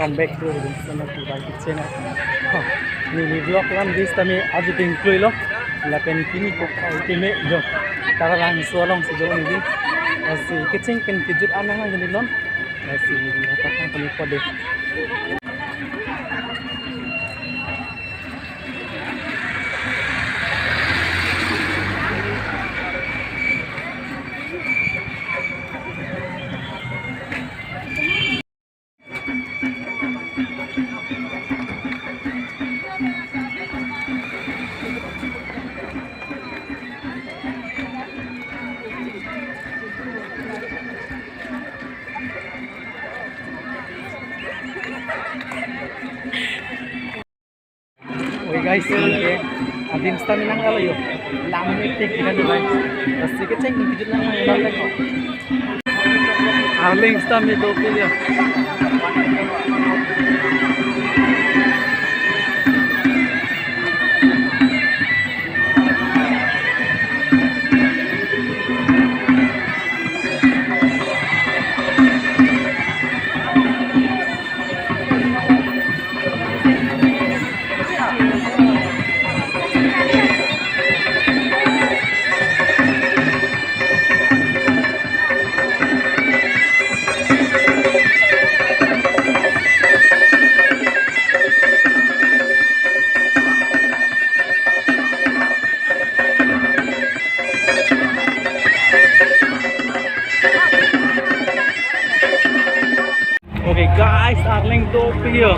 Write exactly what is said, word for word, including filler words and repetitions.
Welcome back to Rimson Akbar Kitchen. Oh, neli vlog alam dei sitame ajo dingkloilo. Lapen pini kok ai time jo. Taralangso alongsi jo neli. Lasi kecheng pen kejut an nanglang neli non. Lasi neli kachethang pini pode. Oi guys, neli ke adim sitame nanglalo jo. Lam me tik kita jo guys. Lasi kecheng pen kejut nanglang nanglang ko. Arleng sitame dopik jo. Okay guys, Arleng dopik jo.